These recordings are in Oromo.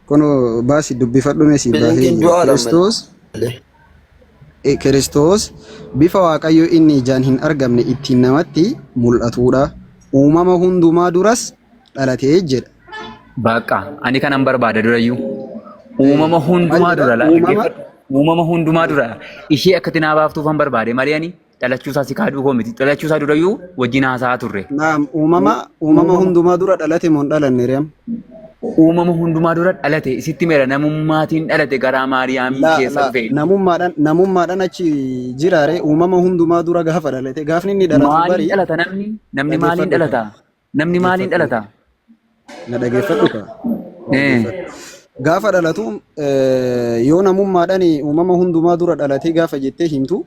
Kunoo baasi dubbifadhu mee siif baasee Bilinkiin jira. du'aadha Kiristoos malee. Kiristoos bifa Waaqayyo inni ijaan hin argamne ittiin namatti mul'atuudha. Uumama hundumaa duras dhalatee jedha. Baqa ani kanan barbaada durayyuu. Eh, Uumama maal hundumaa jedha? dura la Uumama dhaggeeffadhu. Uumama hundumaa dura ishee akkatti naa baaftuufan barbaade malee ani dhalachuu isaa si kaaduu koo miti. Dhalachuu isaa durayyuu wajjin haasa'aa turre. Naam, uumama uumama Uumama hundumaa dura dhalate moo hin dhalanne reem? uumama hundumaa dura dhalate isitti meera namummaatiin dhalate garaa Maariyaamii La keessa la dhufe. namummaadhaan namummaadhaan achi jiraare uumama hundumaa dura gaafa dhalate gaafni inni dhalatu Maaliin bari dhalata namni? Namni maaliin dhageeffadhu kaa dhalata? Namni maaliin dhageeffadhu dhalata? na dhageeffadhu kaa na Eh. dhageeffadhu gaafa dhalatu yoo namummaadhaan uumama hundumaa dura dhalatee gaafa jettee himtu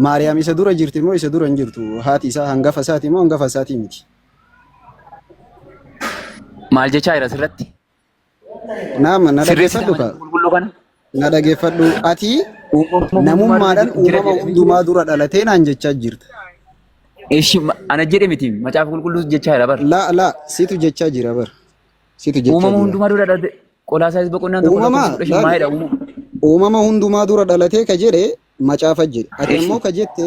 Maariyaam isa dura jirti moo isa dura hin jirtu haati isaa hangafa isaati moo hangafa isaatii miti Maal jechaa jira asirratti? Naama na Sirreessita dhageeffadhu macaafa kaa. qulqulluu kana? Na dhageeffadhu. Ati Uumama hundumaa dura namummaadhaan jira uumama jedhe miti. hundumaa dura dhalatee naan jechaa jirta. Ishi ana jedhe miti macaafa qulqulluu jechaa jira bar. Laa laa situ jechaa jira bar. Situ jechaa Uumama jira. hundumaa dura dhalate Qolaasaayis boqonnaan tokko Uumama lakkoofsa 15 laali maayidha uumama. uumama hundumaa dura dhalatee ka jedhe macaafa jedhe. Ati Ishi ammoo ka jette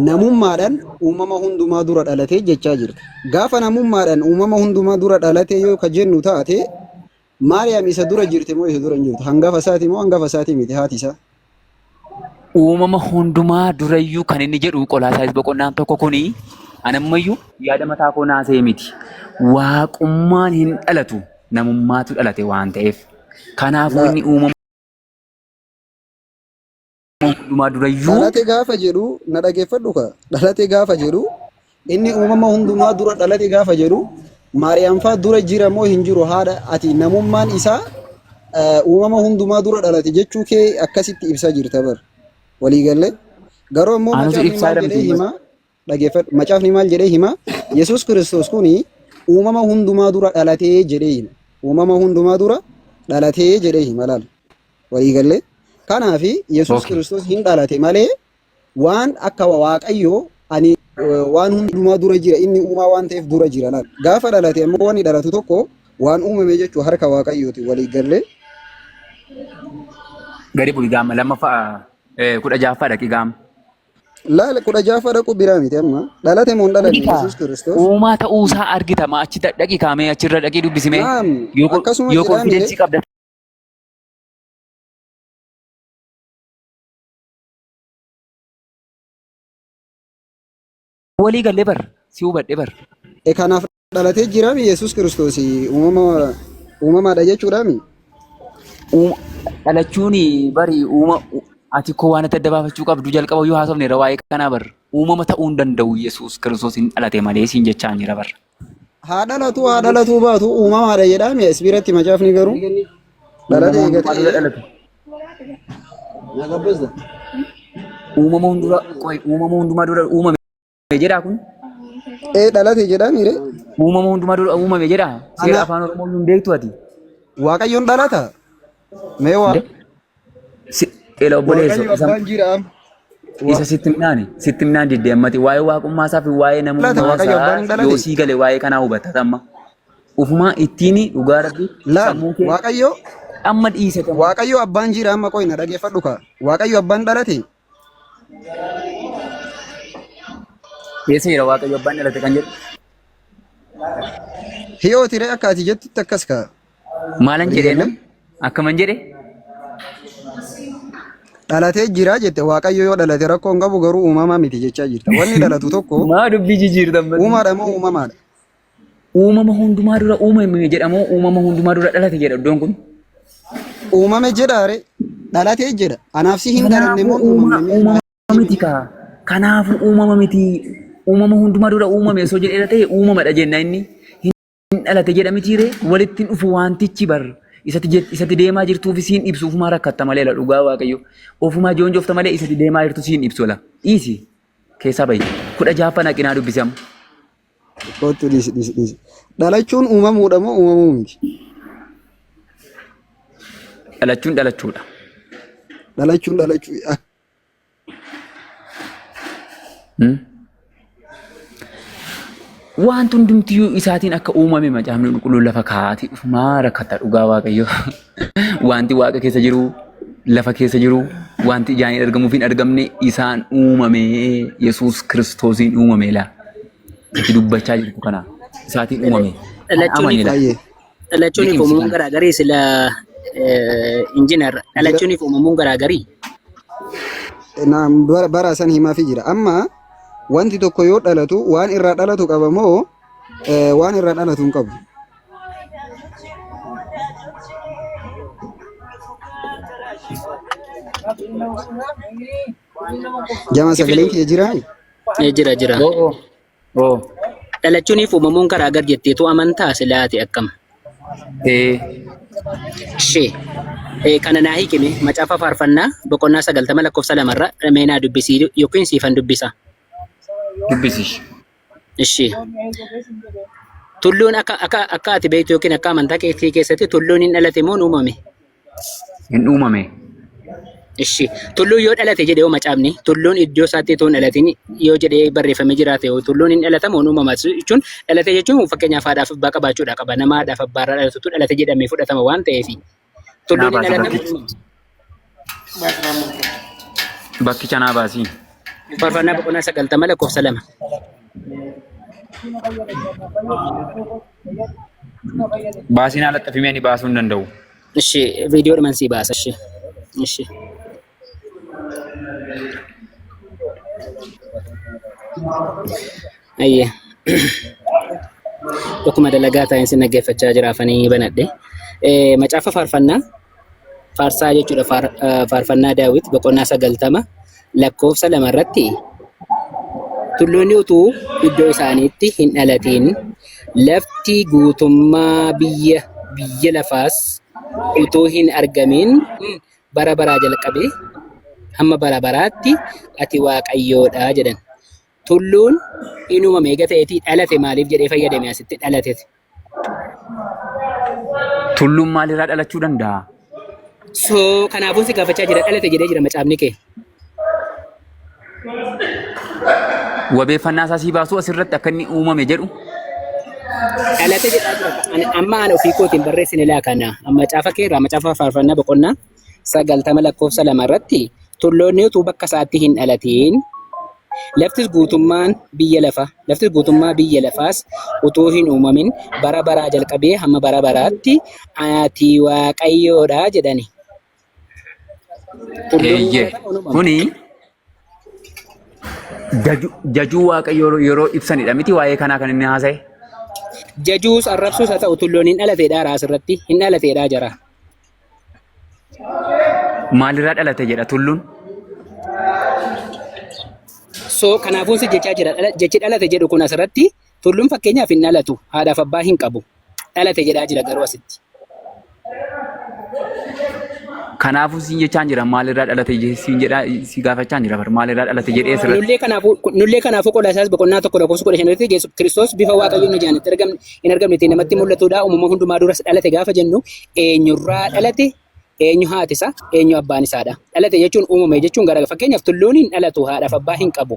namummaadhaan uumama hundumaa dura dhalatee jechaa jirta. Gaafa namummaadhaan uumama hundumaa dura dhalatee yoo ka jennu taate Maariyaam isa dura jirti moo isa dura hin jirtu? Hangafa isaati moo hangafa isaatii miti haati isaa? Uumama hundumaa durayyuu kan inni jedhu Qolaasaayis boqonnaan tokko kuni anammayyuu yaada mataa koo naasee miti. Waaqummaan hin dhalatu namummaatu dhalate waan ta'eef. Kanaafuu Laa inni uumama hundumaa durayyuu dhalate gaafa jedhu na dhageeffadhu ka dhalate gaafa jedhu inni uumama hundumaa dura dhalate gaafa jedhu Maariyaam faa dura jira moo hin jiru haadha ati namummaan isaa uumama hundumaa dura dhalate jechuu kee akkasitti ibsaa jirta bar walii galee garuu immoo anatu macaafni ibsaa maal jira jedhee miti. hima dhageeffadhu macaafni maal jedhee hima Yesuus Kiristoos kuni uumama hundumaa dura dhalatee jedhee hima uumama hundumaa dura dhalatee jedhee hima laal Walii gallee? Kanaaf Yesuus Okay. Kiristoos hin dhalate malee waan akka Waaqayyoo ani waan hundumaa dura jira inni uumaa waan ta'eef dura jira laal. Gaafa dhalate ammoo wanni dhalatu tokko waan uumame jechuu harka Waaqayyooti walii gallee. Gadi bu'i gaama lammaffaa 16ffaa dhaqi gaama. Laal 16ffaa dhaquu biraa miti amma. Dhalate moo hin dhalanne Argita. Yesuus Kiristoos? Uumaa ta'uusaa argita ma achi dhaqi kaamee achirra dhaqii dubbisimee. Naam Yoo akkasuma yoo jedhaa mire. konfidensii qabda Walii galle bar si hubadhe bar. E kanaaf dhalatee jiraami Yesuus Kiristoos uumama uumamaadha jechuudhaami. Dhalachuun bari uuma ati koo waan adda adda baafachuu qabdu jalqaba yoo haasofneera waa'ee kanaa bar uumama ta'uu hin danda'u Yesuus Kiristoos hin dhalate malee siin jechaa jira bar. Haa dhalatuu haa dhalatuu baatu uumamaadha jedhaami as biratti macaafni garuu dhalate Uumama eega hundumaa dura ta'ee dhalate. Uumama hundura qoy uumama hundumaa dura uumame jedhaa kun ee dhalate jedhaami ree. uumama hundumaa dura uumame jedhaa seera Ana afaan Oromoo hin beektu ati. Waaqayyoon dhalata mee waa Inde si ela obboleesso Waaqayyo isa abbaan jira isa sitti himnaani sitti himnaan didde ammati waa'ee waaqummaa isaa fi waa'ee dhalata namummaa Waaqayyo isaa abbaan hin yoo dhalate sii gale waa'ee kanaa hubatta amma. Ufumaa ittiin dhugaa rabbi laal sammuu kee Waaqayyo amma dhiise amma. Waaqayyo abbaan jira amma qoy na dhageeffadhu kaa Waaqayyo abbaan dhalate Keessa jira Waaqayyo abbaan dhalate kan jedhu. Hiyooti ree akka ati jettutti akkas kaa Maalan walii jedhee galle nam? Akkaman jedhe? Dhalatee jira jette Waaqayyo yoo dhalate rakkoo hin qabu garuu uumamaa miti jechaa jirta. Wanni dhalatu tokko Maa dubbii jijjiirtan bas. uumaadha moo uumamaadha? Uumama hundumaa dura uumame jedhamoo uumama hundumaa dura dhalate jedha iddoon kun. Uumame jedha ree dhalatee jedha. Anaaf si hin dhalanne Kanaafuu moo uuma uumamne mee uumama naa miti himi. kaa. Kanaafuu uumama miti. Uumama hundumaa dura uumame osoo jedheera ta'e uumamadha jenna inni. Hin dhalate jedha mitiiree walitti hin dhufu wantichi bar isatti isatti deemaa jirtuuf siin ibsu ofumaa rakkatta malee la dhugaa waaqayyo ofumaa joonjofta malee isatti deemaa jirtu siin ibsu la dhiisi keessaa bahi 16ffaa naqinaa dubbisi amma. Kottu dhiisi dhiisi dhiisi. Dhalachuun uumamuudha moo uumamuu miti? Dhalachuun dhalachuudha. Dhalachuun dhalachuu Wanti hundumtiyyuu isaatiin akka uumame macaafni qulqulluun lafa kaa'atii dhufumaa rakkata dhugaa Waaqayyo. Wanti waaqa keessa jiru, lafa keessa jiru, wanti ijaan hin argamuuf hin argamne isaan uumame Yesuus Kiristoosiin uumame laa. Itti dubbachaa jirtu kana isaatiin uumame. Kan Dhalachuun amane laa. Baay'ee. dhalachuun fi Liqimsi uumamuun kana. garaagarii sila injiinar Jira. dhalachuun fi uumamuun garaagarii. Naam bara bara san himaafii jira. Amma wanti tokko yoo dhalatu waan irraa dhalatu qaba moo waan irraa dhalatu hin qabu? Jama sagaleen kiyya jiraa? Jira jira. Oo oo. Dhalachuun fi uumamuun garaagar jetteetu amantaa silaati akkam. Ee. Ishee kana naa hiikime macaafa faarfannaa boqonnaa 90 lakkoofsa lamarra mee naa dubbisii yookiin siifan dubbisa. Dubbisi. Ishee. Tulluun akka akka akka ati beektu yookiin akka amantaa keetii keessatti tulluun hin dhalate moo hin uumame? Hin uumame. Ishi. Tulluun yoo dhalate jedhee hoo macaafni tulluun iddoo isaatti otoo hin dhalatin yoo jedhee barreeffamee jiraate hoo tulluun hin dhalatamu hin uumama jechuun dhalate jechuun fakkeenyaaf haadhaaf abbaa qabaachuudha qaba. Nama haadhaaf abbaarraa dhalatutu dhalate jedhamee fudhatama waan ta'eef. Naa Tulluun hin baasi dhalatamu hin bakkicha. uumama. Bakkicha naa baasi. Faarfannaa boqonnaa 90 lakkoofsa 2. Baasiin haala xafimee ani baasuu hin danda'u. Ishi viidiyoodhuman sii baasa ishi. Ishi. Ayyee. Akkuma dalagaa taa'een sin dhaggeeffachaa jira afanii banadhe. Macaafa faarfannaa faarsaa jechuudha faarfannaa Daawit boqonnaa 90 lakkoofsa 2 irratti tulloonni utuu iddoo isaaniitti hin dhalatiin lafti guutummaa biyya biyya lafaas utuu hin argamin bara baraa jalqabee hamma bara baraatti ati Waaqayyoodha jedhan. Tulluun in uumame eega ta'eetii dhalate maaliif jedhee fayyadame asitti dhalate. Tulluun maalirraa dhalachuu danda'a? So kanaafuu si gaafachaa jira dhalate jedhee jira macaafni kee. Wabeeffannaa isaa sii baasuu asirratti akka inni uumame jedhu. Dhalate jedhaa jira. Amma ana ofii kootiin barreessine laa kana. Amma macaafa kee irraa macaafa faarfannaa boqonnaa 90 lakkoofsa 2 irratti tulloonni utuu bakka isaatti hin dhalatiin laftis guutummaan biyya lafa laftis guutummaa biyya lafaas utuu hin uumamin bara baraa jalqabee hamma bara baraatti ati Waaqayyoodha jedhani. Tulloonni Eeyyee. dhalatan uumama. Kuni jajuu Waaqayyoo yeroo ibsanidha miti waa'ee kanaa kan inni haasa'e. Jajuus arrabsuus haa ta'u tulloon hin dhalateedha asirratti hin dhalateedha jara. Maalirraa dhalate jedha tulluun? So kanaafuu si jechaa jira jechi dhalate jedhu kun asirratti tulluun fakkeenyaaf hin dhalatu haadhaaf abbaa hin qabu dhalate jedhaa jira garuu asitti. Kanaafuu siin jechaan jira maalirraa dhalate siin jedhaa si gaafachaan jira bar maalirraa dhalate jedhee asirratti. Nullee kanaafuu Qolaasaas boqonnaa 1 lakkoofsa 15 irratti Yesuus Kiristoos bifa Waaqayyoon ijaan itti argamne hin argamne ittiin namatti mul'atudha. Uumama hundumaa duras dhalate gaafa jennu eenyurraa dhalate eenyu haati isaa eenyu abbaan isaadha. Dhalate jechuun uumame jechuun gara fakkeenyaaf tulluun hin dhalatu haadhaaf abbaa hin qabu.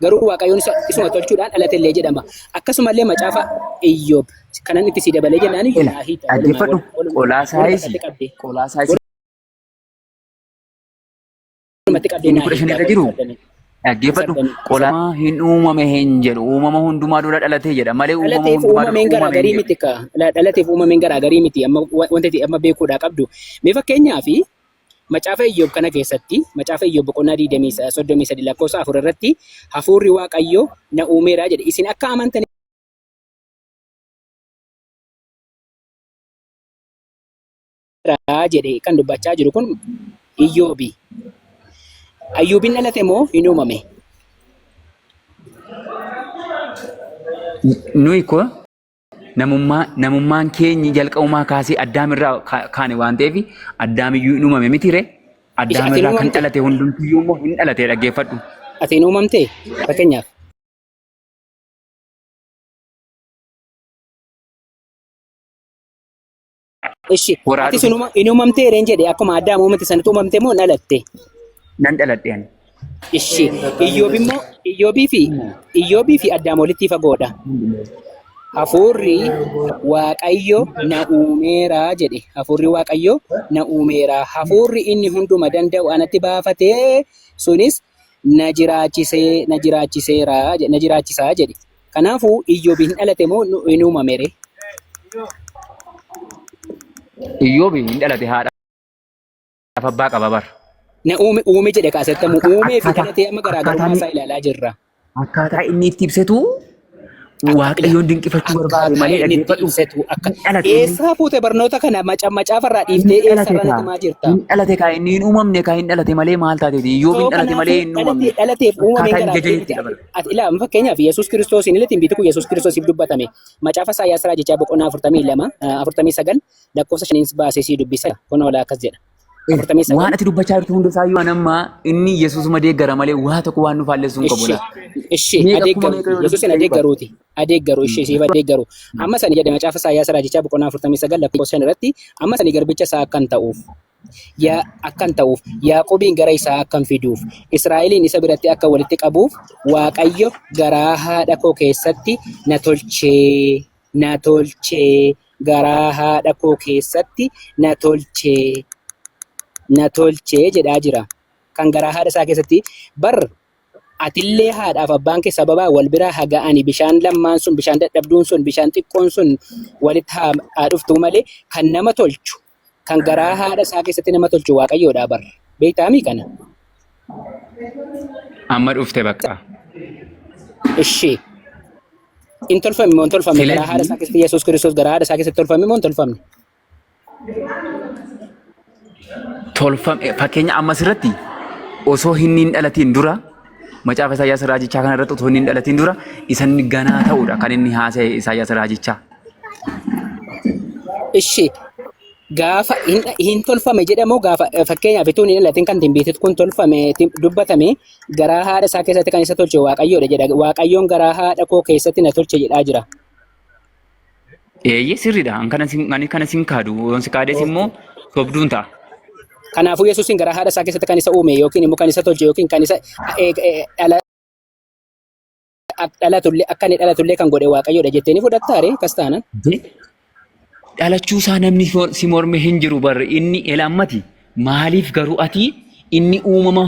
Garuu Waaqayyoon isuma tolchuudhaan dhalate illee jedhama. Akkasumallee macaafa Iyyoob kanan itti si dabalee jennaan iyyuu Ela naa hiita walumaa dhaggeeffadhu waluma Qolaasaayis walumatti qabdee. Qolaasaayis Walumatti qabdee inni naa 15 hiitaa irra qoy jiru sardanii. dhaggeeffadhu Sardanii. qolaa hin uumame hin jedhu uumama hundumaa dura dhalatee jedha malee uumama Dhalateef hundumaa dura uumameen uumame hin garaagarii jedhu. miti ka. Dhalateef uumameen garaagarii miti. Amma wanta ati amma beekuudhaa qabdu. Mee fakkeenyaaf macaafa Iyyoob kana keessatti macaafa Iyyoob boqonnaa 33 lakkoofsa 4 irratti hafuurri Waaqayyoo na uumeera jedhe. Isin akka amantaniif jedhe kan dubbachaa jiru kun Iyyoobi. Ayyuubin dhalate moo hin uumame? Nuyi ko namummaa namummaan keenyi jalqabumaa kaasee addaam irraa kaane waan ta'eef addaam iyyuu hin uumame miti ree? Isa Addaam ati hin irraa kan uumamte? dhalate hundumtiyyuu immoo hin dhalate dhaggeeffadhu. Ati hin uumamte? Fakkeenyaaf. Ishi Horaa ati dhufe. sun hin uumamtee reen jedhe akkuma addaam uumamte sanatti uumamte moo hin dhalatte? Nan dhaladhe ani. Ishi Iyyoob immoo Iyyoobii fi Addaam walitti fagoodha. Hafuurri Waaqayyo na uumeera jedhe. Hafuurri Waaqayyo na uumeera. Hafuurri inni hunduma danda'u anatti baafatee sunis na jiraachisee na jiraachiseera na jiraachisaa jedhe. Kanaafuu Iyyoob hin dhalate moo hin uumame ree? Iyyoob hin dhalate, haadhaaf abbaa qaba bar. Na uume uume jedhe kaasettamu uumee fi dhalatee amma garaagarummaa isaa ilaalaa jirra. Akkaataa inni itti ibsetu Waaqayyoon dinqifachuu barbaade Akkaataa malee inni itti dhaggeeffadhu. ibsetu akka Hin dhalate inni. eessaa fuute barnoota kana macaafarraa Hin dhiiftee dhalate eessarraa kaa. natti himaa jirta? Hin dhalate kaa, inni hin uumamne kaa, hin dhalate malee maal taateeti? Iyyoob Soo hin dhalate malee kanaafuu hin uumamne. dhalateef uumameen Akkaataa inni garaagaree miti. jajayetti dabala. Ati ilaa, fakkeenyaaf Yesuus Kiristoos illee tinbiiti kun Yesuus Kiristoosiif dubbatame. Macaafa Isaayyaas raajichaa boqonnaa 42 49 lakkoofsa shaniin baasee sii dubbisa. Kun oolaa akkas jedha. 49. Waan ati dubbachaa jirtu hunda isaayyuu an amma inni Yesuusuma deeggara malee waa tokko waan nu faallessu hin qabu Ishi laa. ishi Meeqa kuma adeeggaru meeqa yoo Yesuusin dubbiste adeeggaruuti adeeggaru ishi siif adeeggaru. Amma sani jedhe macaafa Isaayyaas raajichaa boqonnaa 49 lakkoofsa 5 irratti, amma sani garbicha isaa akkan ta'uuf yaa akkan ta'uuf, Yaaqoobiin gara isaa akkan fiduuf, Israa'eliin isa biratti akka walitti qabuuf, Waaqayyo garaa haadha koo keessatti na tolchee, na tolchee, garaa haadha koo keessatti na tolchee, na tolchee jedhaa jira. Kan garaa haadha isaa keessatti bar atillee haadhaaf abbaan kee sababaa wal biraa haa ga'ani, bishaan lammaan sun, bishaan dadhabduun sun, bishaan xiqqoon sun walitti haa dhuftuu malee, kan nama tolchu, kan garaa haadha isaa keessatti nama tolchu Waaqayyoodha bar. Beektaamii kana? Amma dhufte bakka. Ishee. In tolfame moo hin tolfamne? Garaa haadha isaa Silazii keessatti Yesuus Kiristoos garaa haadha isaa keessatti tolfame moo hin tolfamne? Tolfame, fakkeenya amma asirratti osoo inni hin dhalatiin dura macaafa Isaayyaas raajichaa kana irratti osoo inni hin dhalatiin dura isa inni ganaa ta'uudha kan inni haasa'e Isaayyaas raajichaa. Ishi gaafa hin tolfame jedhamu gaafa fakkeenyaaf utuu hin dhalatin kan tinbiitit kun tolfame dubbatame, garaa haadha isaa keessatti kan isa tolche Waaqayyoodha jedha. Waaqayyoon garaa haadha koo keessatti na tolche jedhaa jira. Eeyyee, sirriidha. Ani kana sin kaadu. Yoon si kaades immoo sobduun ta'a. Kanaafuu Yesuusin garaa haadha isaa keessatti kan isa uume yookiin immoo kan isa tolche yookiin kan isa dhalatullee akka inni dhalatullee kan godhe Waaqayyoodha jettee ni fudhattaa ree akkas taanaan? Dhalachuu isaa namni si morme hin jiru bar, inni elammati. Maaliif garuu ati inni uumama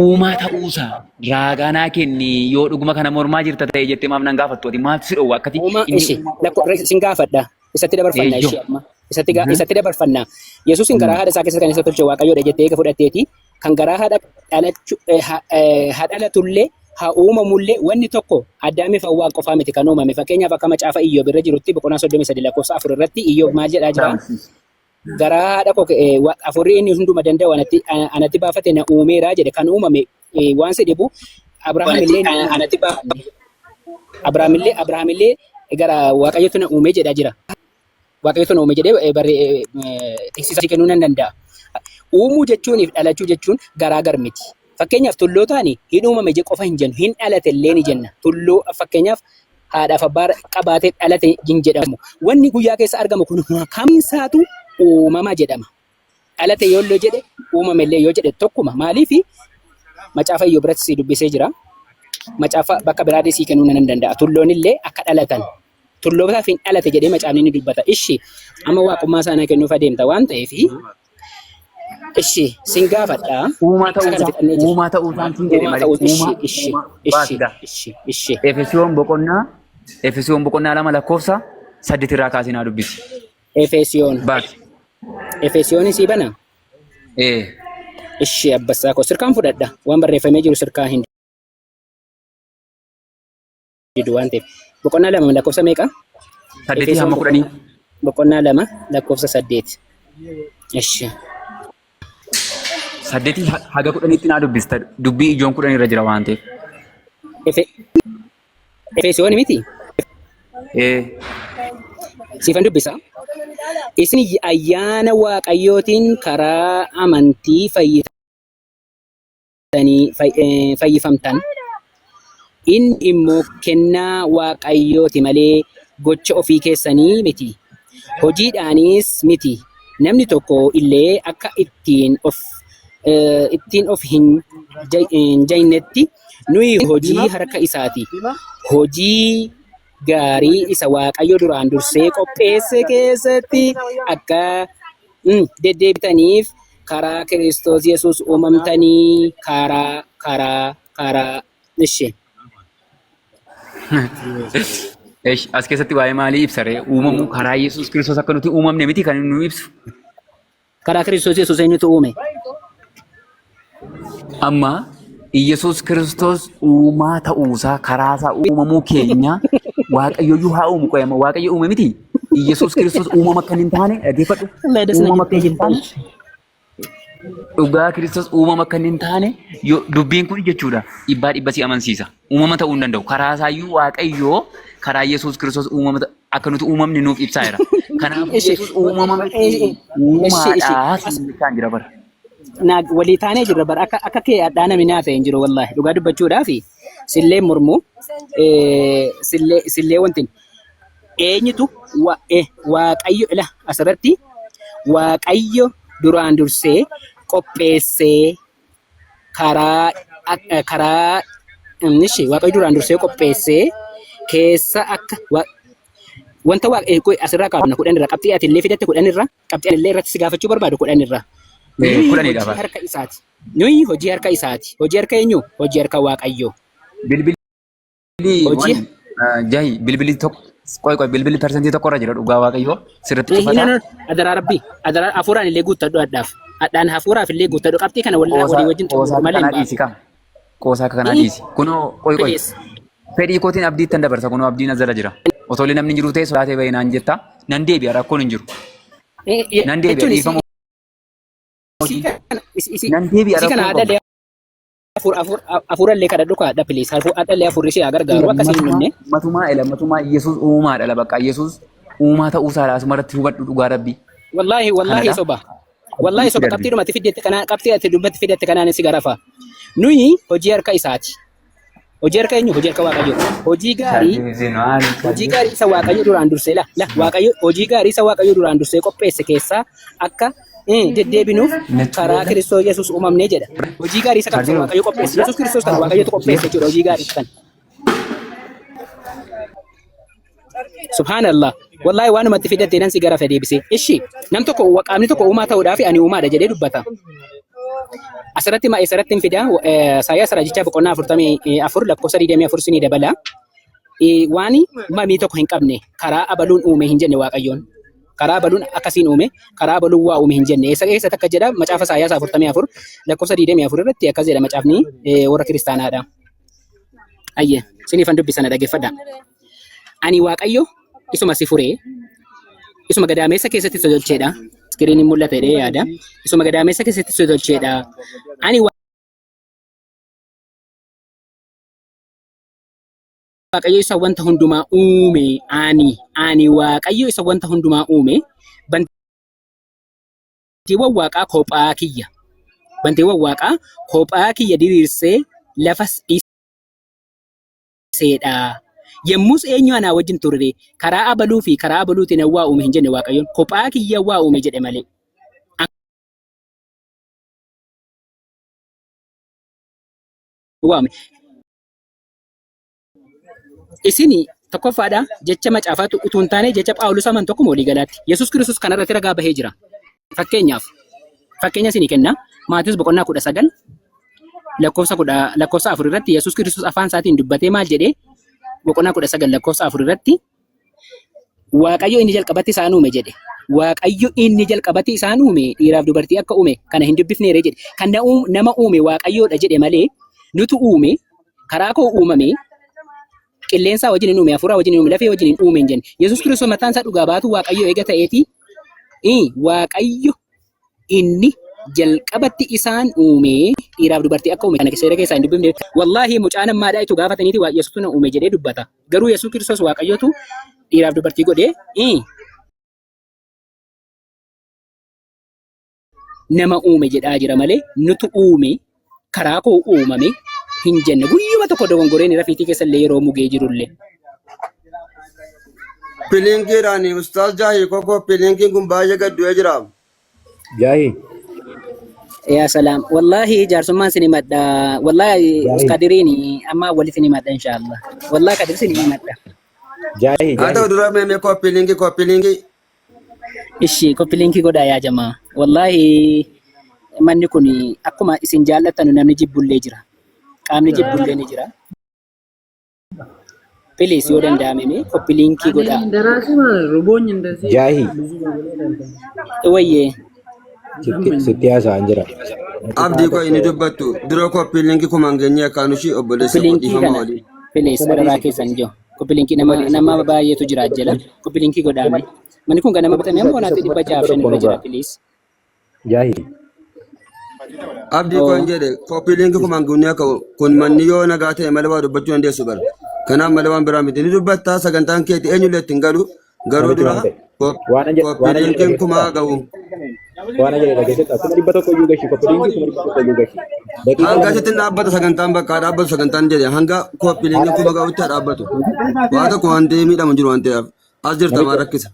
uumaa ta'uusaa raagaa naa kenni yoo dhuguma kana mormaa jirta ta'e jettee maaf nan gaafattu? Ati maaltu si dhowwa akkati Uumaa inni ishi uumaa lakko sin gaafadha. Isatti dabarfanna. Ishee amma isatti dabarfanna. Yesuusin garaa haadha isaa keessatti kan isa tolche Waaqayyoodha jettee eega fudhatteeti, kan garaa haadha dhalachuu haa dhalatullee haa uumamullee, wanni tokko Addaamiif Hawwaan qofaa miti kan uumame. Fakkeenyaaf akka macaafa Iyyoob irra jirutti boqonnaa 33 lakkoofsa 4 irratti Iyyoob maal jedhaa jira? Garaa haadha koo hafuurri inni hunduma danda'u anatti baafate na uumeera jedhe. Kan uumame waan si dhibu Abrahaam illee ni uumame. Abrahaam illee gara Waaqayyotu na uume jedhaa jira. Waaqayyotu na uume jedhee tiksisa kennuu nan danda'a. Uumuu jechuuniif dhalachuu jechuun garaagar miti. Fakkeenyaaf tullootaan hin uumame je qofa hin jennu, hin dhalate illee ni jenna. Tulluu fakkeenyaaf haadhaaf abbaa qabaatee dhalate hin jedhamu. Wanni guyyaa keessa argamu kun kamiinsaatu uumama jedhama. Dhalate yoo illee jedhe, uumame illee yoo jedhe tokkuma. Maaliif? Macaafa Iyyoob biratti si dubbisee jira. Macaafa bakka biraatii sii kennuu nan danda'a. Tulloon illee akka dhalatan. Tullootaaf hin dhalate jedhee macaafni ni dubbata. Ishi amma waaqummaa isaanii kennuuf adeemta waan ta'eef, ishi sin gaafadha. Uumaa Isa kana ta'uusaa fixannee jira. uumaa ta'uusaan siin jedhe Uumaa malee ta'uu ishi uumaa ishi uumaa ishi baasida. ishi ishi. Efesiyoon boqonnaa 2 lakkoofsa 8 irraa kaasee naa dubbisi. Efesiyoon. Baasi. Efesiyoon sii bana. Ee. Ishi abbassaa koo sirkaan fudhadha. Waan barreeffamee jiru sirkaa hin didu waan ta'eef. Boqonnaa 2 lakkoofsa meeqa? 8 Efesoon hamma 10. Boqonnaa 2 lakkoofsa 8. Ishi. 8 haga 10tti naa dubbista. Dubbii ijoon 10 irra jira waan ta'eef. Efesiyoon miti? Ee. Siifan dubbisa. Isin ayyaana Waaqayyootiin karaa amantii fayyifamtan. Inni immoo kennaa Waaqayyooti malee gocha ofii keessanii miti. Hojiidhaanis miti. Namni tokko illee akka ittiin of Ittiin of hin jajnetti nuyi hojii harka isaati. Hojii gaarii isa Waaqayyo duraan dursee qopheesse keessatti akka deddeebitaniif karaa Kiristoos Yesuus uumamtanii karaa karaa karaa ishee. Esh, as keessatti waa'ee maalii ibsa ree? Uumamuu karaa Yesuus Kiristoos akka nuti uumamne miti kan inni nu ibsu. Karaa Kiristoos Yesuus eenyutu uume? Amma Iyyasuus Kiristoos uumaa ta'uusaa karaa isaa uumamuu keenya Waaqayyoyyuu haa uumu qoyama Waaqayyo uume miti. Iyyasuus Kiristoos uumama akka hin taane dhaggeeffadhu. Wallahi das na Uumama akka jettee hin taane jirta. Dhugaa Kiristoos uumama akka hin taane yoo dubbiin kun jechuudha dhibbaa dhibba si amansiisa. Uumama ta'uu hin danda'u. Karaa isaayyuu Waaqayyoo karaa Yesuus Kiristoos uumama akka nuti uumamne nuuf ibsaa jira. Kanaafuu Ishi, Yesuus uumama miti ishi, ishi, uumaadha siin jechaan jira bara. Naa walii taanee jirra bara akka kee hadhaa namni naa ta'e hin jiru wallaahi dhugaa dubbachuudhaaf sillee mormu sillee wanti eenyutu waaqayyo ila asirratti waaqayyo duraan dursee qopheessee karaa karaa ishi waaqayyo duraan dursee qopheessee keessa akka wanta asirraa kaafna 10 irra qabxii ati illee fidatte 10 irra qabxii ani illee irratti si gaafachuu barbaadu 10 irra. Nuyi Kudhanidha hojii bara. harka isaati. Nuyi hojii harka isaati. Hojii harka eenyu? Hojii harka Waaqayyoo. Bilbilli Hojii waan jahi bilbilli tokko qoy qoy bilbilli persentii tokko irra jira dhugaa waaqayyoo sirriitti Eh, cufataa. no, adaraa rabbii adaraa hafuuraan illee guuttadhu adhaaf adhaan hafuuraaf illee guuttadhu qabxii kana walii Qoosaa walii wajjin qoosaa xumuru akka malee hin kanaa baasu. dhiisi kaa. Qoosaa akka kanaa Eh, dhiisi. Kunoo qoy qoy please. fedhii kootiin abdiittan dabarsa kunoo abdiin as jala jira. Otoo illee namni jiru ta'e sodaatee bahee naan jetta nan deebi'a rakkoon hin jiru. Eh, eh, Nan deebi'a jechuun isii dhiifama isii kana isii nan deebi'a isii kana rakkoo hin qabu. adhallee hafuurallee kadhadhu kaadha please adhallee hafuurri ishee haa gargaaru akkasii hin Matumaa dhumne. matumaa ila matumaa Yesuus uumaadha la bakka Yesuus uumaa ta'uu isaa asuma irratti hubadhu dhugaa rabbii. Wallaahi wallaahi Kanadha. soba. Wallaahi Abdiitti soba darbi. qabxii dhumatti fiddette kanaan qabxii ati dubbatti fidatte kanaan si garafa. Nuyi hojii harka isaati. Hojii harka eenyu? Hojii harka Waaqayyoo. Hojii gaarii isa Waaqayyo duraan dursee la la Waaqayyo hojii gaarii isa Waaqayyo duraan dursee qopheesse keessaa akka deddeebinuuf karaa Kiristoos Yesuus uumamnee jedha. Hojii gaarii isa kam isa Waaqayyo qopheesse? Yesuus Kiristoos kan Waaqayyotu qopheesse jechuudha hojii gaarii kan. Subhaanallah. Wallaahi waanumatti fidatte nan si garafe deebisee. Ishi nam tokko qaamni tokko uumaa ta'uudhaaf ani uumaadha jedhee dubbata. Asirratti ma asirratti hin fidaa Isaayyaas raajichaa boqonnaa 44 lakkoofsa 24 sinii dabala. Waan mamii tokko hin qabne karaa abaluun uume hin jenne Waaqayyoon. Karaa abaluun akkasiin uume karaa abaluun waa uume hin jenne. Eessa eessatti akka jedha macaafa Isaayyaas 44 lakkoofsa 24 irratti akkas jedha macaafni warra kiristaanaadha. Ayyee siniifan dubbisana dhaggeeffadha. Ani Waaqayyo isuma si furee isuma gadaameessa keessatti si tolcheedha. Iskiriiniin mul'ata jedhee yaada. Isuma gadaameessa keessatti si tolcheedha. Ani Waaqayyo isa wanta hundumaa uume. Ani Waaqayyo isa wanta hundumaa uume. Bantiiwwan waaqaa kophaa kiyya. Bantiiwwan waaqaa kophaa kiyya diriirsee lafas dhiiseedha. Yemmus eenyu anaa wajjin turre karaa abaluu fi karaa abaluutiin waa uume hin jenne Waaqayyoon kophaa kiyya waa uume jedhe malee. Waame. Isin tokkoffaadha jecha macaafaatu utuu hin taane jecha Phaawulos aman tokkuma walii galaatti. Yesuus Kiristoos kanarratti ragaa bahee jira. Fakkeenyaaf fakkeenya isinii kenna. Maatiyoos boqonnaa 19 lakkoofsa 4 irratti Yesuus Kiristoos afaan isaatiin dubbatee maal jedhee boqonnaa 19 lakkoofsa 4 irratti Waaqayyo inni jalqabatti isaan uume jedhe. Waaqayyo inni jalqabatti isaan uume dhiiraaf dubartii akka uume kana hin dubbifneere jedhe. Kan nama uume Waaqayyoodha jedhe malee nutu uume karaa koo uumame qilleensaa wajjin hin uume hafuuraa wajjin hin uume lafee wajjin hin uume hin jenne. Yesuus Kiristoos mataan isaa dhugaa baatu Waaqayyo eega ta'eeti Waaqayyo inni jalqabatti isaan uume dhiiraaf dubartii akka uume kana seera keessaa hin dubbifne. Wallaahi mucaan ammaadhaa itu gaafataniiti waa Yesuustu na uume jedhee dubbata. Garuu Yesuus Kiristoos Waaqayyotu dhiiraaf dubartii godhee nama uume jedhaa jira malee nutu uume karaa koo uumame hin jenne. Guyyuma tokko dogongoreen rafiitii keessa illee yeroo mugee jirullee. Pilinkiidhaan Ustaaz Jaahii Kokoo pilinkiin kun baay'ee gad du'ee jira. Jaahi. Yaa salaam. Wallaahi jaarsummaan sin himadha. Wallaahi Jaahi. Kadiriin amma walitti himadha inshaallah. Wallaahi Kadir sin himadha. Jaahi Haa ta'u jaahi. dura mee mee copy link copy link. Ishi copy link godhaa yaa jamaa. Wallaahi manni kun akkuma isin jaallattanu namni jibbullee jira. Qaamni jibbullee ni jira. Please yoo danda'ame mee copy link godhaa. Jaahi. Wayyee. Sitti sitti haasa'an jira. Daqiiqaa Abdii koo tokko inni dubbattu dura copy link kumaan geenyee akkaan ishii obboleessa Copy koo link dhiifama kana waliin. please kuma adaraa dhiisi keessan jiru. Copy link nama kuma dhiisi nama baay'eetu jira jala. Copy link godhaame. Manni kun ganama kuma bitame dhiisa amma isa wanaatti kuma dhibba dhibba jaaf shan tokko irra nu jira ga'a. please. Jaahi. Abdii koo hin Oo. jedhe copy link kumaan geenyee akka kun manni yoo nagaa ta'e malee waa dubbachuu dandeessu bara. Kanaaf malee waan biraa miti ni dubbattaa sagantaan keeti eenyullee ittiin galu garuu Namichi dura waan ta'e. Waan an jedhe copy waan an jedhe linkiin kumaa dhageessiftaa? ga'u. Waan an jedhe dhageessiftaa? 100,000 iyyuu gashi copy linkii 100,000 iyyuu gashi. Daqiiqaa Hanga lama asitti dhaabbata sagantaan bakka haa dhaabbatu sagantaan jedhe hanga copy haa linkiin kuma dhaabbatu. ga'utti haa dhaabbatu. Waa tokko waan ta'ee miidhamu hin jiru waan ta'eef as jirta maal Namicha rakkisa.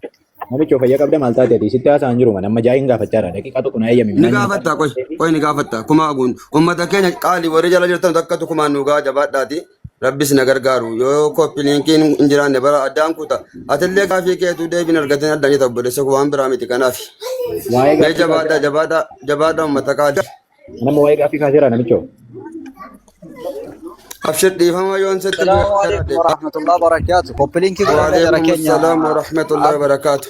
namicha fayyaa qabda maal taate ati sitti haasa'an jiru man amma jaahiin gaafachaa jira daqiiqaa tokko na eeyyami Ni midhaan nyaataa gaafatta qoy qoy ni gaafatta kuma aguun ummata keenya qaali warri jala jirtan takkatu kumaan nu gaa jabaadhaati rabbis na gargaaru yoo copy linkiin hin jiraanne bara addaan kuta atillee gaafii keetu deebiin argatin addaan jeta obboleessa koo waan biraa miti kanaaf waa'ee mee gaaffii jabaadhaa kaaseera jabaadhaa jabaadhaa ummata qaali. nama waa'ee gaaffii kaaseera namicho Abshir dhiifama yoon sitti bu'e Salaamu alaikum jiraadhe. warahmatullahi wabarakatuh. Koppiliinkii godhaa jara Waalaikum keenya salaam warahmatullahi wabarakaatu.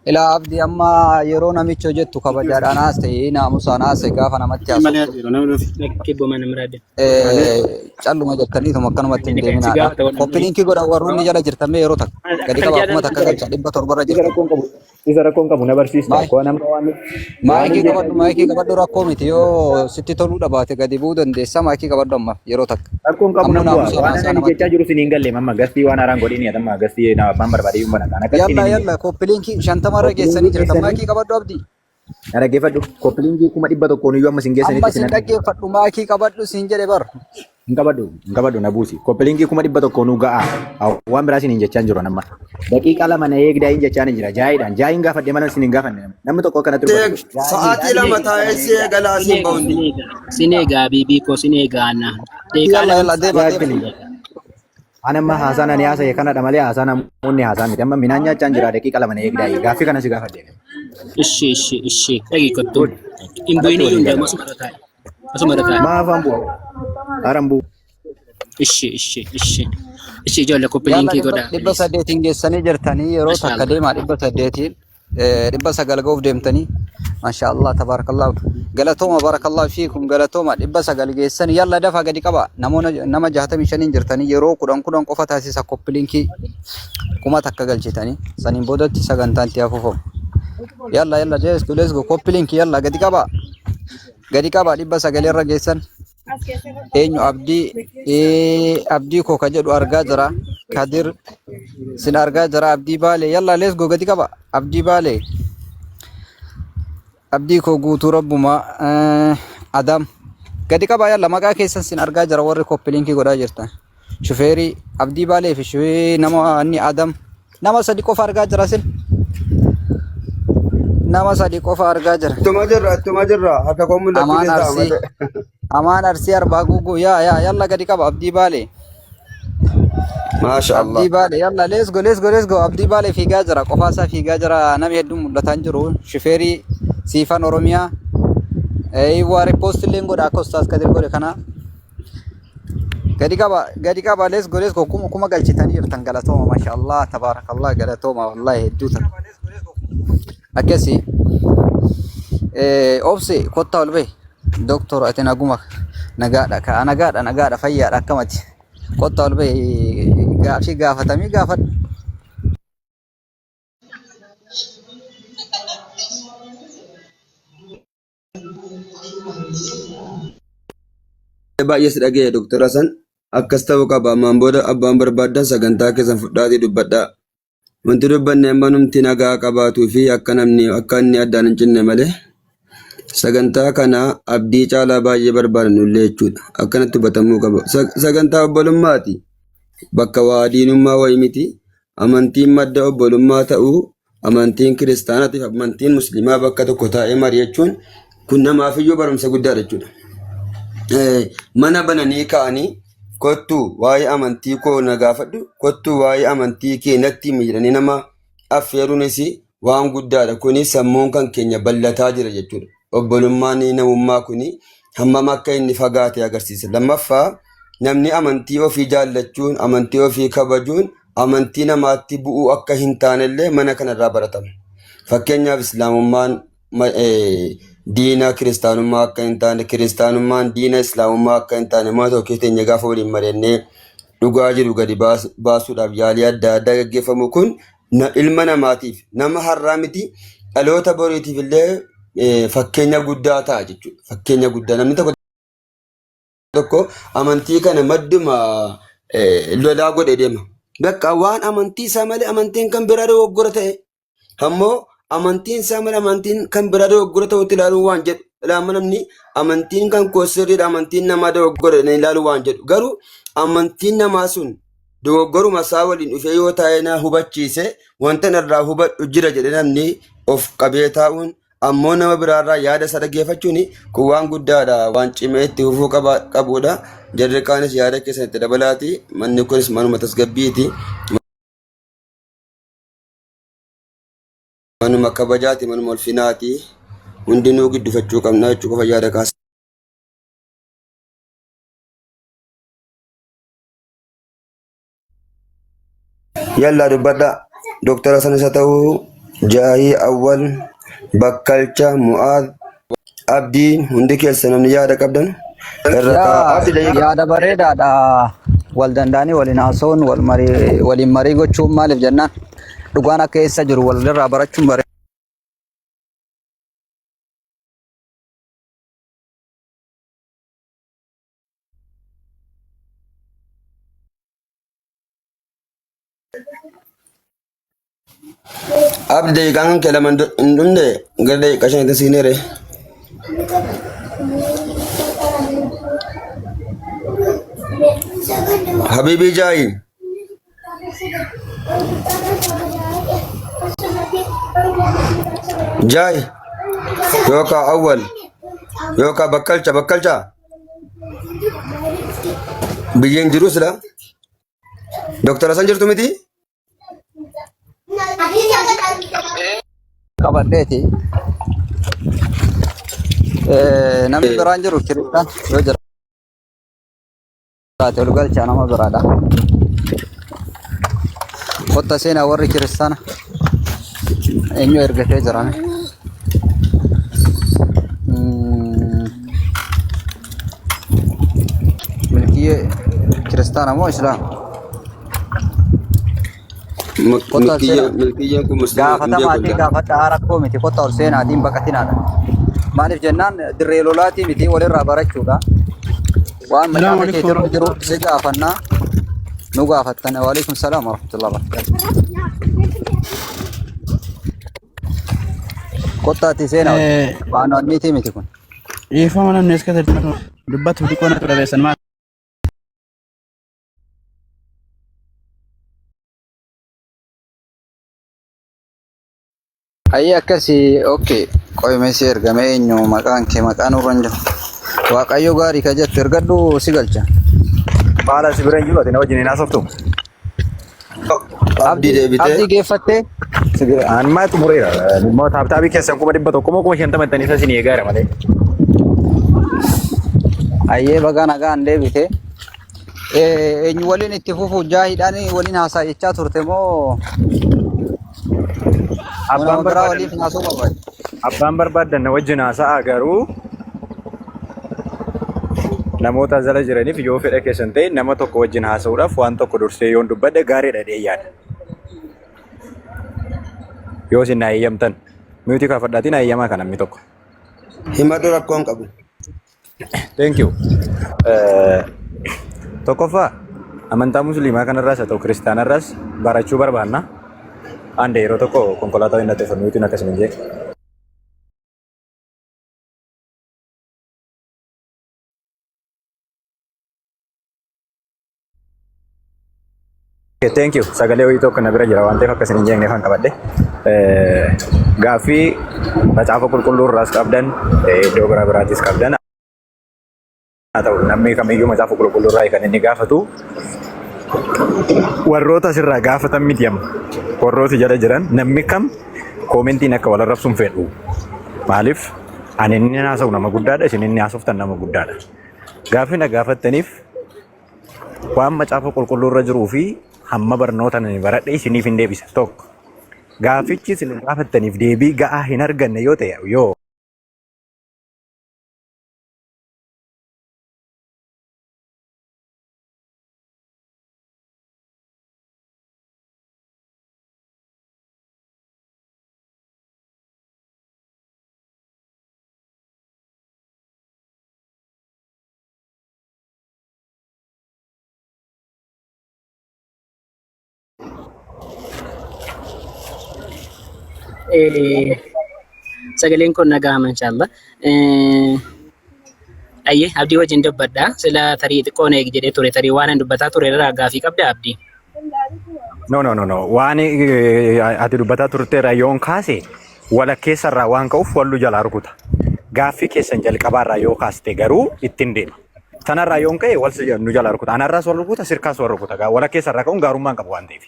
Ilaa abdii amma yeroo namichi hojjettu kabajaadhaan haasa'e naamusaan haasa'e gaafa namatti haasoftu Lakkee mana miraadde. calluma jettaniituma akkanumatti hin Si deeminaadha. gaafata walii. Koppiliinkii godha warroonni jala jirtan mee yeroo takka gadi Akkan qabaa kuma takka jaalladhu. galcha 700 isa jirtan. rakkoon qabu isa rakkoon qabu na barsiista Maay koo nama waan waan maayikii hin qabadhu maayikii qabadhu rakkoo miti yoo sitti toluu dhabaate gadi bu'uu dandeessa maayikii qabadhu amma yeroo takka. Rakkoon qabu Ammoo nan bu'a. naamusaan Waan haasaa ani namatti. jechaa jiru sin hin galle mamma gastii waan haaraan godhini atamma gastii na abbaan barbaade yuun bana kaan akkasiin Yalla hin yalla koppiliinkii 50rra geessanii koppiliingii jirtan keessanii maayikii qabadhu abdii. na dhaggeeffadhu koppiliingii 100,000 iyyuu amma sin Amma geessanitti sin sin dhaggeeffadhu maayikii qabadhu siin jedhe bar. hin qabadhu hin qabadhu na buusi koppiliingii 100,000 nu ga'a waan biraa sin hin jechaa hin jiru amma daqiiqaa lama na eegdaa hin jechaa hin jira jaayiidhaan jaayiin gaafadhe malee sin hin gaafanne namni tokko akkanatti dubbatu Sa'aatii lama taa'ee si eegalaa Sin siin eega, ba'undi. sin eega. Sin eega habiibii koo sin eega anna. Daqiiqaa Yalla lama yalla deema deema. sin Exactly. eega. Ani amma haasaan ani haasa'e kanadha malee haasaa namoonni haasaa miti. Amma midhaan nyaachaan jira daqiiqa lama na eegdaa gaaffii kana si gaafadhe. Ishi ishi ishi. Dhagi kottu. Good. Hin Kanatti bu'in iyyuu waliin hin deemu gala. asuma irra taa'i. Asuma irra taa'i. Maa afaan bu'u? Haran bu'u. Ishi ishi ishi. Ishi ijoollee copy Yalla linkii godhaa dhibba please. saddeetiin geessanii jirtanii yeroo takka Mashallah. deemaa 800n 900 ga'uuf deemtanii maashaallah tabaarakallah galatooma barakallahu fiikum galatooma 900 geessanii yalla dafa gadi qaba namoota nama 65n jirtanii yeroo 10 10 qofa taasisa koppilinkii 1000 galchitanii saniin boodatti sagantaan itti hafuufamu yalla yalla let's go let's go koppilinkii yalla gadi qaba gadi qaba 900 irra geessan eenyu abdii abdii koo ka jedhu argaa jira kadir sin argaa jira abdii baalee yalla let's go gadi qaba abdii baalee abdii koo guutuu rabbuma adam gadi qaba yalla maqaa keessan sin argaa jira warri koppiliinkii godhaa jirtan Shufeerii Abdii Baalee fi shufeerii nama inni Adam nama sadi qofa argaa jira sin. Nama sadi qofa argaa jira. Ittuma jirra ittuma jirra harka koo mul'achuu Amaan danda'a Arsii malee. Amaan Arsii Arbaa Guuguu yaa yaa yalla gadi qaba Abdii Baalee. Maasha Allah. Abdii Baalee yalla let's go let's go let's go Abdii Baalee fiigaa jira qofaa isaa fiigaa jira namni hedduun mul'ataa hin jiru shufeerii Siifan Oromiyaa. Eeywaa riippoostii illee godha akka Ustaaz Kadir godhe kana. Gadi qaba gadi qaba let's go let's go kuma kuma galchitanii jirtan galatooma mashallah tabaarakallah galatooma wallahi hedduu tan akkasi obsi kottaa ol bahi doktor ati naguma nagaadha ka nagaadha nagaadha fayyaadha akkamati kottaa ol bahi gaafii gaafatamii gaafadhu. Baay'ee si dhaga'e Dr. Hasan akkas ta'uu qaba ammaan booda abbaan barbaaddan sagantaa keessan fudhaatii dubbadhaa. Wanti dubbanne amma numti nagaa qabaatuu fi akka namni akka inni addaan hin cinne malee sagantaa kana abdii caalaa baay'ee barbaadan nullee jechuudha. Akkanatti hubatamuu qaba. Sagantaa obbolummaati. Bakka waa diinummaa wayii miti. Amantiin madda obbolummaa ta'uu amantiin kiristaanaatiif amantiin musliimaa bakka tokko taa'ee mari'achuun Kun namaafiyyuu barumsa guddaadha jechuudha. Mana bananii ka'anii kottu waa'ee amantii koo na gaafadhu, kottu waa'ee amantii kee natti himi jedhanii nama affeeruunis waan guddaadha. Kuni sammuun kan keenya bal'ataa jira jechuudha. Obbolummaan namummaa kuni hammam akka inni fagaate agarsiisa. Lammaffaa namni amantii ofii jaallachuun, amantii ofii kabajuun amantii namaatti bu'uu akka hin taanellee mana kanarraa baratama. Fakkeenyaaf Islaamummaan diina kiristaanummaa akka hin taane, kiristaanummaan diina islaamummaa akka hin taane mana tokko keessa teenye gaafa waliin mari'annee dhugaa jiru gadi baasuudhaaf yaalii adda addaa gaggeeffamu kun ilma namaatiif nama har'aa miti dhaloota boriitiif illee fakkeenya guddaa ta'a jechuudha. Fakkeenya guddaa namni tokko tokko amantii kana madduma lolaa godhee deema. Bakka waan amantii isaa malee amantiin kan biraa dogoggora ta'e Ammoo amantiin isaa malee amantiin kan biraa dogoggora ta'utti ilaaluu waan jedhu. Ilaama namni amantiin kan koo sirriidha amantiin namaa dogoggora jedhanii ilaaluu waan jedhu. Garuu amantiin namaa sun dogoggoruma isaa waliin dhufee yoo taa'ee na hubachiise wanta irraa hubadhu jira jedhee namni of qabee taa'uun ammoo nama biraarraa yaada isaa dhaggeeffachuun kun waan guddaadha waan cimee itti fufuu qabuudha. Jarri kaanis yaada keessan itti dabalaati. Manni kunis manuma tasgabbiiti. Manuma kabajaati, manuma ulfinaati. Hundinuu giddufachuu qabna jechuu qofa yaada kaasa. Yallaa dubbadhaa. Dooktar Hasan isa ta'uu, Jaahii Awwal, Bakkalcha, Mu'aaz, Abdii hundi keessa namni yaada qabdan irra Yaa kaa'aa. Abdi daqiiqa. Yaada bareedaadha. Wal danda'anii waliin haasa'uun wal marii waliin marii gochuun maaliif jennaan dhugaan akka eessa jiru walirraa barachuun bareedaadha. Abdi daqiiqaan kan kee lama hin dhumne gara daqiiqaa shanitti siineere. Habiibii Jaayi. Jaayi yookaan Awwal yookaan Bakkalcha Bakkalcha biyyeen jiru sila. Dooktar Hasan jirtu miti? Qabadheeti. Namni biraan jiru kiristaan yoo jiraate ol galchaa nama biraadha. Kotta seenaa warri kiristaana eenyu ergatee jirame. Milkiyyee kiristaana moo islaama? Kottaa ol seenaa. Milkiyyeen kun musliima hin beeku Gaafatamaatii illee. gaafadhaa rakkoo miti kottaa ol seenaatiin baqatinaadha. Maaliif jennaan dirree lolaatii miti walirraa barachuudha. Waan Salaamu macaafa alaikum keetirra jiru warahmatullahi. si gaafannaa nu gaafattan. Waalaikum salaam warahmatullahi wabarakatuh. Kottaatii seenaa waan wanniitii miti kun. Dhiifama namni as keessatti dubbatu xiqqoo natti dhabeessan maal? Ayyee akkasii okay qoyime si ergame eenyu maqaan kee maqaan nurra hin jiru. Waaqayyo gaarii ka jettu ergadhu si galcha. Maala si bira hin jiru ati na wajjin hin haasoftu. Abdii Abdii deebitee abdii geeffattee Si bira an maa xumureera. Immoo taaptaabii keessan 100,000 moo 50,000 ittanii isa isin eegaara malee. Ayyee baga nagaan deebite. Eenyu waliin itti fufu jaahiidhaan waliin haasaa jechaa turte moo Abbaan nama biraa barbaadan waliin haasoo barbaade? Abbaan barbaadan na wajjin haasa'a garuu namoota jala jiraniif yoo fedha keessan ta'e nama tokko wajjin haasa'uudhaaf waan tokko dursee yoon dubbadhe gaariidha jedhee yaada. Yoo isin na eeyyamtan miyuutii kaafadhaatii na eeyyamaa kan namni tokko. Himadhu rakkoon qabu. Thank you. Tokkoffaa amantaa musliimaa kanarraas haa ta'u kiristaanarraas barachuu barbaanna. Ande yeroo tokko konkolaataa hin dhaqxe miyuutiin akkasuma hin jee. Okay, thank you. Sagalee wayii tokko na bira jira waan ta'eef akka isin hin jeeqneef kan qabadhe. Gaaffii macaafa qulqulluu irraas qabdan iddoo biraa biraatis qabdan haa ta'u namni kamiyyuu macaafa qulqulluu irraa kan inni gaafatu warroota asirraa gaafatan miti amma warrooti jala jiran namni kam koomentiin akka wal arrabsuun fedhu maaliif ani inni haasa'u nama guddaadha isin inni haasoftan nama guddaadha gaaffii na gaafattaniif waan macaafa qulqulluu irra jiruu fi hamma barnoota ani baradhe isiniif hin deebisa tokko gaaffichi isin gaafattaniif deebii ga'aa hin arganne yoo ta'e yoo Sagaleen kun dhaga'ama inshallah. Ayyee abdii wajjin dubbadha. Sila tarii xiqqoo na eegi jedhee ture tarii waan an dubbataa ture irraa gaafii qabda abdii. No, no, no, no. Waan ati dubbataa turteerra yoon kaase walakkeessarraa waan ka'uuf wallu jalaa rukuta. Gaaffii keessan jalqabaarraa yoo kaaste garuu ittiin deema. Sanarraa yoon ka'e wal nu jalaa rukuta. Anarraas wal rukuta, sirkaas wal rukuta. Walakkeessarraa ka'uun gaarummaa hin qabu waan ta'eef.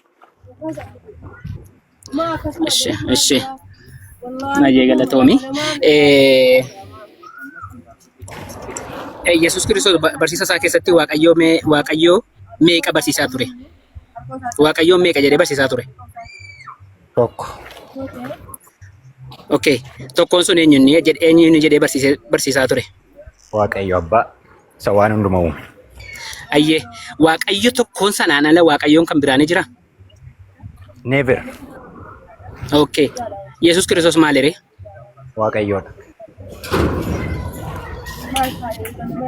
Ishi, ishi. Baay'ee galatoomi. Yesuus Kiristoos barsiisa isaa keessatti Waaqayyoo mee Waaqayyoo meeqa barsiisaa ture? Waaqayyoon meeqa jedhee barsiisaa ture? Tokko. Okay. Tokkoon sun eenyu inni jedhee eenyu inni jedhee barsiisaa ture? Waaqayyo abbaa isa waan hundumaa uume. Ayyee. Waaqayyo tokkoon sanaan ala Waaqayyoon kan biraa ni jiraa? Never. Okay. Yesuus Kiristoos maali ree? Waaqayyoodha.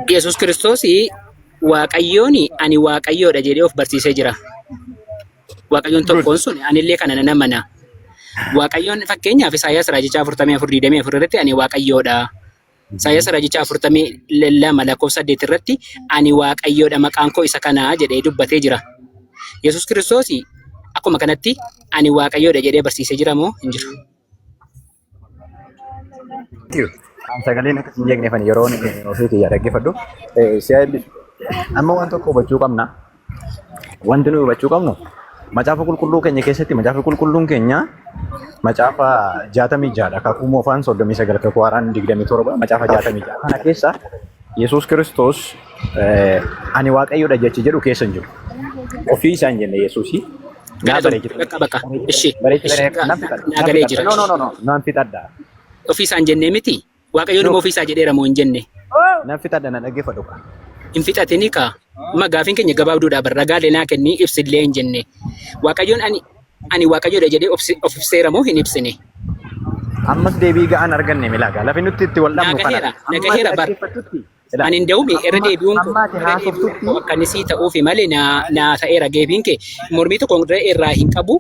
Yesuus Kiristoos Waaqayyoon ani Waaqayyoodha jedhee of barsiisee jira. Waaqayyoon Good. tokkoon sun anillee kana nan amana. Waaqayyoon fakkeenyaaf Isaayyaas raajichaa 44 24 irratti ani Waaqayyoodha. Isaayyaas raajichaa 42 lakkoofsa 8 irratti ani Waaqayyoodha maqaan koo isa kana jedhee dubbatee jira. Yesuus Kiristoos akkuma kanatti ani Waaqayyoodha jedhee barsiisee jira moo hin jiru? Sagaleen akka hin jeeqneefan yeroo ofii kiyya dhaggeeffadhu. Si haa eebbisu. Amma waan tokko hubachuu qabna. Wanti nuyi hubachuu qabnu macaafa qulqulluu keenya keessatti macaafa qulqulluun keenya macaafa 66dha. Kakuu moofaan 39 kakuu haaraan 27 macaafa 66 kana keessa Yesuus Kiristoos ani Waaqayyoodha jechi jedhu keessa hin jiru. Ofii isaa hin jenne Yesuusii. Naa Galatoomi. bareechite. Bakka bakka. Ishi. Bareechite. Ishi. Nan fixadha. Naa Nan galee fixadha. jira. No, no, no, no. Nan fixadha. Ofii isaan jennee miti. Waaqayyoon No. immoo ofii isaa jedheera moo hin jenne? Nan fixadha na dhaggeeffadhu. Hin fixatini kaa. Amma gaafiin keenya gabaabduudha bar ragaalee naa kenni ibsillee hin jenne. Waaqayyoon ani ani Waaqayyoodha jedhee of ibseera moo hin ibsine? Ammas deebii ga'aan arganne milaagaa. Lafi nuti itti wal Naa dhabnu gaheera. kanadha. Na Amma gaheera bar. dhaggeeffattutti. Ilaa, Ani hin da'umi irra amma deebi'uun koo amma ati irra deebi'uun haasoftutti koo akkanisii ta'uufi malee naa ta'eera deebiin kee mormii tokko irraa hin qabu.